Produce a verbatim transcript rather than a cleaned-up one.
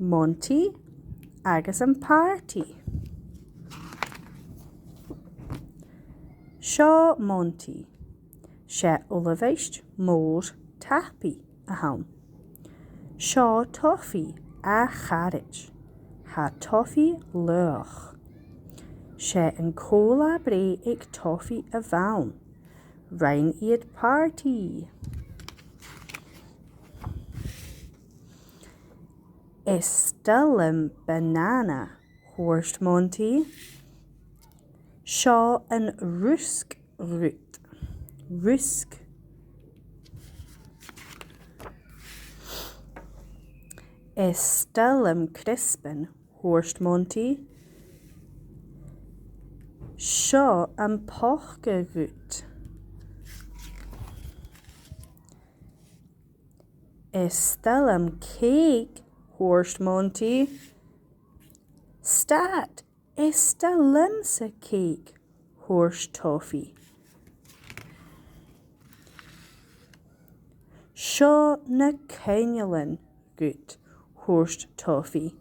Monty agus am pàrtaidh. Seo Monty. 'S e uilebheist mòr tapaidh a th' ann. Seo Toffee, a charaid. Tha Toffee laghach. 'S e an co-là-breith aig Toffee a bh' ann. Rinn iad pàrtaidh. Is toil leam banana, thuirt Monty. Seo an rùsg dhut. Rùsg. Is toil leam criospan, thuirt Monty. Seo am poca dhut. Is toil leam cèic, thuirt Monty. Stad, is toil leamsa cèic, thuirt Toffee. Seo na coinnlean dhut, thuirt Toffee.